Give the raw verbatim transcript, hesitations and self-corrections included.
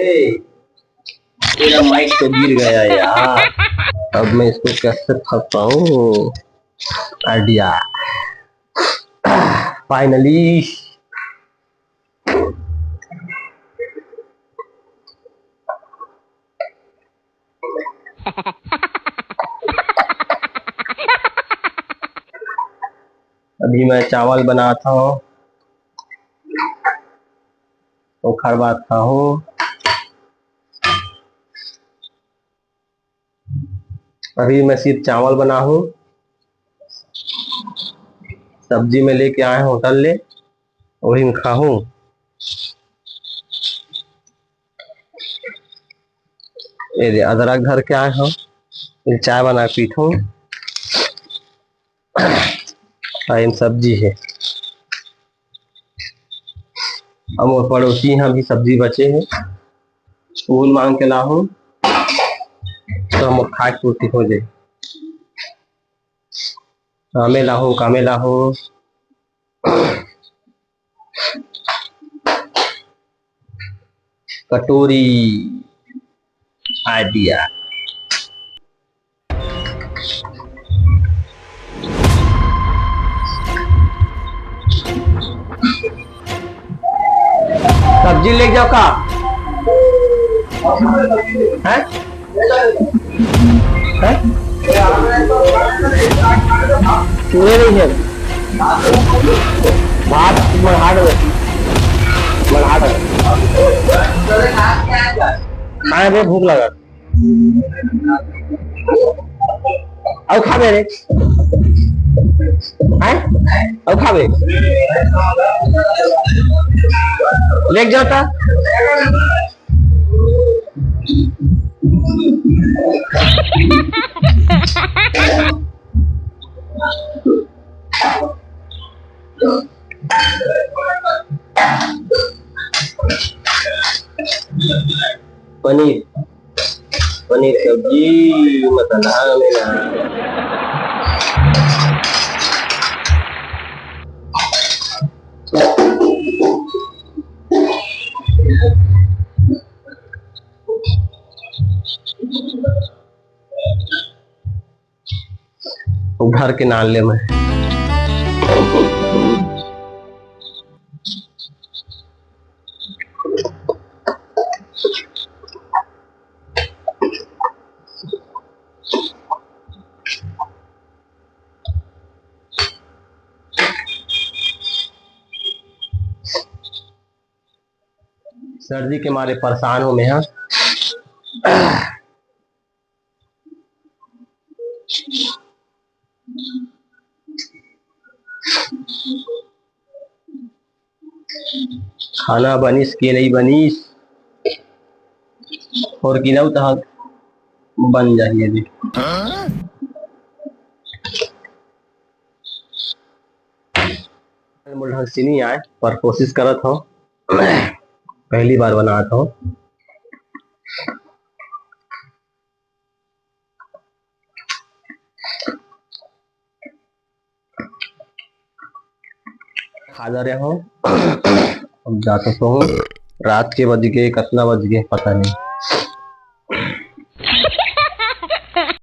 ए, तेरा माइक तो गिर गया यार। अब मैं इसको कैसे फंसाऊं? आइडिया। फाइनली। अभी मैं चावल बनाता हूँ, ओखर बाद खाहूँ। अभी मैं सिर्फ चावल बनाहूँ, सब्जी में लेके आए होटल ले, वही में खाहूँ। ये दे, अदरक धर के आए हँव, ये चाय बना के पीथों। अउ एम सब्जी हे। अब मोर पड़ोसी यहाँ भी सब्जी बचे हे, उहू ल मांग के लाहूँ, तो हमर खाए के पूर्ति हो जाए। कामे लाहूँ, कामे लाहूँ। कटोरी, आइडिया। सब्जी ले जाओ का? हैं? हैं? चूहे नहीं है। भात मढ़ा दो। मढ़ा दो। खाए बे, भूख लगा। अउ खाबे रे। हैं? अउ खाबे। लेके जाओ ता। पनीर, पनीर सब्जी, मसाला में ना। उभर के नान ले मैं। सर्दी के मारे परेशान हूँ मैं, हाँ। खाना बनिस के नहीं बनिस, और गिनऊ तहाँ बन जाही अभी। मोर ढंग से नहीं आए, पर कोशिश करत हूँ, पहली बार बनात हूँ। खा जा रहे हो, अब जाके सोहूं। रात के बज गए, कितना बज गए, पता नहीं।